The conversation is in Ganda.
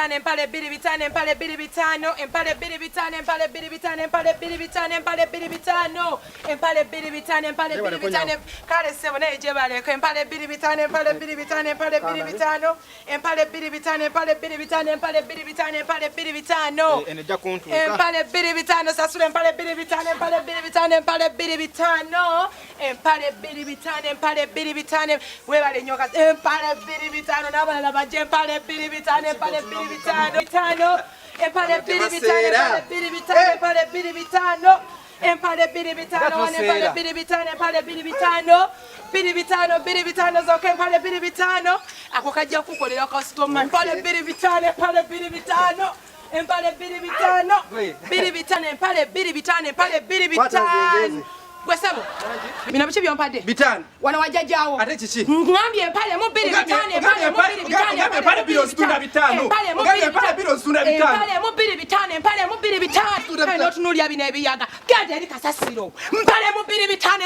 Bitaano, empale bbiri bitaano, empale bbiri bitaano, empale bbiri bitaano, empale bbiri bitaano, empale bbiri bitaano, empale bbiri bitaano, empale bbiri bitaano, empale bbiri bitaano. Kale ssebo, naye gyebaleko. Empale bbiri bitaano, empale bbiri bitaano, empale bbiri bitaano, empale bbiri bitaano, empale bbiri bitaano, empale bbiri bitaano, empale bbiri bitaano. Eno ejja kuntuuka. Empale bbiri bitaano, sasula empale bbiri bitaano, empale bbiri bitaano, empale bbiri bitaano, empale bbiri bitaano, empale bbiri bitaano. Webale nnyo kasi. Empale bbiri bitaano, n'abalala bajja. Empale bbiri bitaano, empale bbiri bitaano bitaano, empale bbiri bitaano, empale bbiri bitaano, empale bbiri bitaano, empale bbiri bitaano wano, empale bbiri bitaano, empale bbiri bitaano, bbiri bitaano, bbiri bitaano zokka, empale bbiri bitaano. Ako kajja kukolera kasitoma. Empale bbiri bitaano, empale bbiri bitaano, empale bbiri bitaano, bbiri bitaano, empale bbiri bitaano, empale bbiri bitaano. Gwe sebo, bino biki byompadde? Bitaano. Wano wajjajjaawo. Ate kiki? Ngambye empale mu bbiri bitaano, empale mu bbiri bitaano. Ogambye empale bbiri ozitunda bitaano. Empale mu Ogambye bbiri empale bbiri ozitunda bitaano. Empale mu bbiri bitaano, empale mu bbiri bitaano. Kale n'otunuulira bino ebiyaga, genda eri kasasiro. Mpale mu bbiri bitaano.